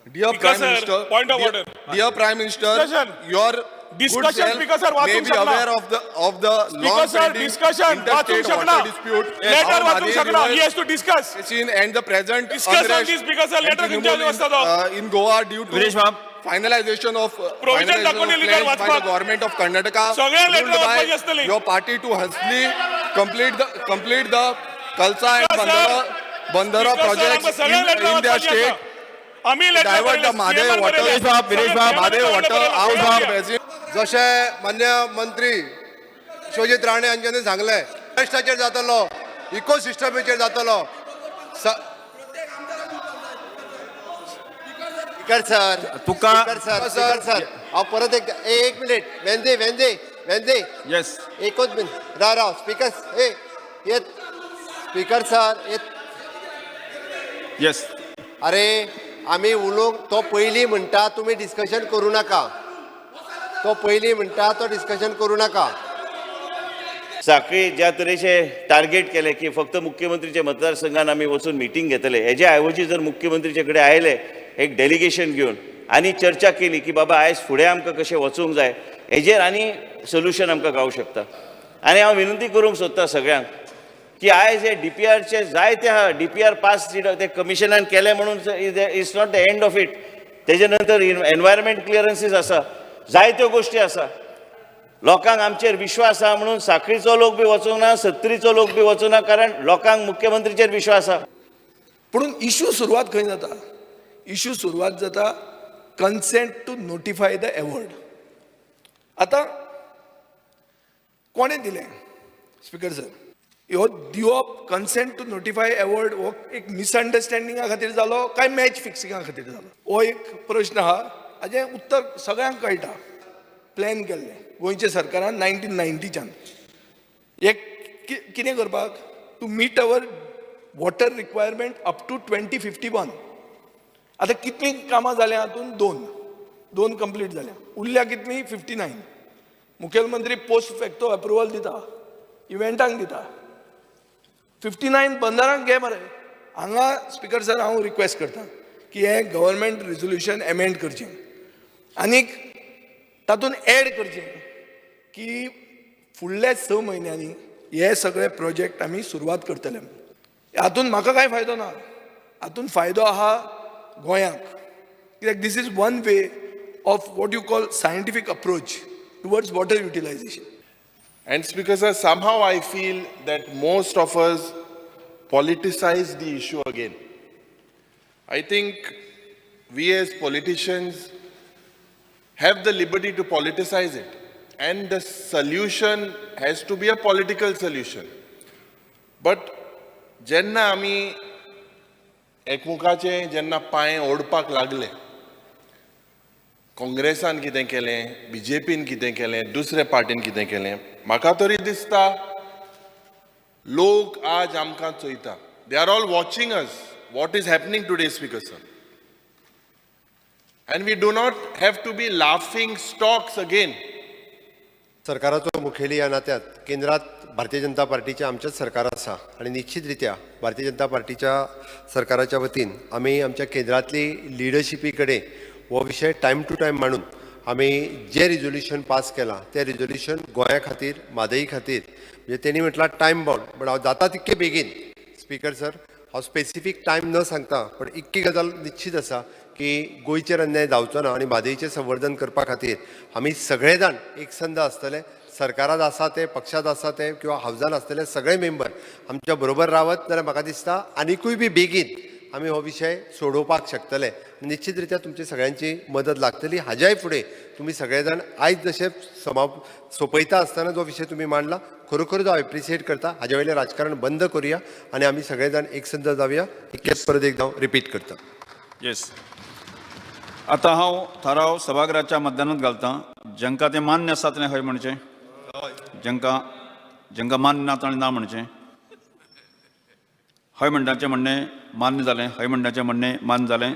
Dear Speaker Prime sir, Minister, point of dear, order. Dear Prime Minister, Discussion. your good Discussion, self Speaker sir, may वाचूंक be शकना. Aware of the Speaker long sir, pending discussion, वाचूंक interstate शकना. Water dispute Letter of वाचूंक Mhadei शकना. River He has to discuss. basin and the present Discuss on unrest this, Speaker sir. and Letter खंयच्या Trinamool वाचता तो? In Goa due to Viresh बाब. Finalization of Provision finalization दाखोवन of दिली तर plans by the वाचपाक. Government of Karnataka सगळ्या letter ruled by वाचपाची आसतली. Your party to hastily complete the Kalsa and Speaker sir, Bandara Speaker sir, projects आमकां सगळ्या in, letter in their वाचपाची state आसा. आमी letter divert the बरयले, Mhadei CM न water बरयले. विरेश बाब, विरेश बाब, Mhadei water out of the basin. जशें मान्य मंत्री विश्वजीत राणे हांच्यांनी सांगलें, फॉरेस्टाचेर जातलो, इकोसिस्टमाचेर जातलो. स्पीकर सर, तुका- स्पीकर सर, स्पीकर सर, हांव परत एक एक मिनिट. वेंदे, वेंदे, वेंदे. येस. एकूच मिनिट, राव राव. स्पीकर ए येत, स्पीकर सर येत. येस. अरे, आमी उलोवंक, तो पयलीं म्हणटा तुमी डिस्कशन करूं नाका. तो पयलीं म्हणटा तो डिस्कशन करूं नाका. साखळी ज्या तरेचे टार्गेट केले की फक्त मुख्यमंत्रीच्या मतदारसंघान आमी वचून मिटींग घेतले, हेजे ऐवजी जर मुख्यमंत्रीचे कडेन आयले एक डेलिगेशन घेवन आनी चर्चा केली की बाबा, आयज फुडें आमकां कशें वचूंक जाय, हेजेर आनी सोल्युशन आमकां गावूं शकता. आनी हांव विनंती करूंक सोदतां सगळ्यांक की आयज हे डीपीआरचे जायते आहा. डीपीआर पास ते कमिशनान केले म्हणून it's not the end of it. तेजे नंतर एनवायरमेंट क्लियरन्सीस आसा, जायत्यो गोश्टी आसा. लोकांक आमचेर विश्वास आहा म्हणून साखळीचो लोक बी वचूंक ना, सत्तरीचो लोक बी वचूंक ना, कारण लोकांक मुख्यमंत्रीचेर विश्वास आहा. पुणून इशू सुरवात खंय जाता? इशू सुरवात जाता consent to notify the award. आतां कोणें दिलें, स्पीकर सर, ह्यो दिवप? कन्सेंट टू नोटिफाय एवॉर्ड हो एक मिसअंडरस्टँडिंगा खातीर जालो काय मॅच फिक्सिंगा खातीर जालो, हो एक प्रश्न आहा. हाजें उत्तर सगळ्यांक कळटा. प्लॅन केल्लें गोंयच्या सरकारान 1990च्यान एक कितें करपाक, to meet our water requirement up to 2051. आतां कितलीं कामां जाल्यां हातूंत? दोन. दोन कंप्लीट जाल्या. उरल्या कितलीं? 59. मुखेलमंत्री पोस्ट फॅक्टो अप्रुवल दिता, इव्हेंटांक दिता. 59 बंदरांक घे मरे हांगा. स्पीकर सर, हांव रिक्वेस्ट करता की हें गव्हर्मेंट रेजोल्युशन एमेंड करचें आनीक तातूंत एड करचें की फुडल्या 6 म्हयन्यांनी हे सगळे प्रोजेक्ट आमी सुरवात करतले. हातूंत म्हाका कांय फायदो ना, हातूंत फायदो आहा गोंयाक, कित्याक this is one way of what you call scientific approach towards water utilization. And Speaker sir, somehow I feel that most of us politicize the issue again. I think we as politicians have the liberty to politicize it. And the solution has to be a political solution. But जेन्ना आमी एकमुखाचे जेन्ना पांय ओडपाक लागले, काँग्रेसान कितें केलें, बीजेपीन कितें केलें, दुसऱ्या पार्टीन कितें केलें, म्हाका तरी दिसता लोक आज आमकां चोयता. They are all watching us, what is happening today, Speaker sir, and we do not have to be laughing stocks again. सरकाराचो मुखेली ह्या नात्यात केंद्रात भारतीय जनता पार्टीचें आमचेंच सरकार आसा आनी निश्चित रित्या भारतीय जनता पार्टीच्या सरकाराच्या वतीन आमी आमच्या केंद्रांतली लिडरशिपी कडेन हो विशय टायम टू टायम मांडून आमी जें रिजोल्युशन पास केलां तें रिजोल्युशन गोंया खातीर, म्हादई खातीर, म्हणजे तेणी म्हटलां टायम बाउंड, बट हांव जाता तितके बेगीन, स्पीकर सर, हांव स्पेसिफीक टायम न सांगता, पण इतकी गजाल निश्चित आसा की गोंयचेर अन्याय जावचो ना आनी म्हादईचें संवर्धन करपा खातीर आमी सगळे जाण एकसंध आसतले. सरकारात आसा ते, पक्षात आसा ते किंवा हावजान आसतले सगळे मेंबर आमच्या बरोबर रावत जाल्यार म्हाका दिसता आनिकूय बी बेगीन आमी हो विशय सोडोवपाक शकतले. निश्चित रित्या तुमची सगळ्यांची मदत लागतली. हाज्याय फुडें तुमी सगळे जाण आयज जशें समा सोंपयता आसतना जो विशय तुमी मांडला, खरोखर हांव एप्रिशिएट करता. हाजे वयलें राजकारण बंद करुया आनी आमी सगळे जाण एकसंध जावया. इतकेंच परत एकदां हांव रिपीट करता. येस. आतां हांव थाराव सभाघराच्या मतदानात घालतां. जांकां तें मान्य आसा तेणें हय म्हणचें, जांकां जांकां मान्य ना ताणें ना म्हणचें. हय म्हणटाचें म्हणणें मान्य जालें. हय म्हणटाचें म्हणणें मान्य जालें.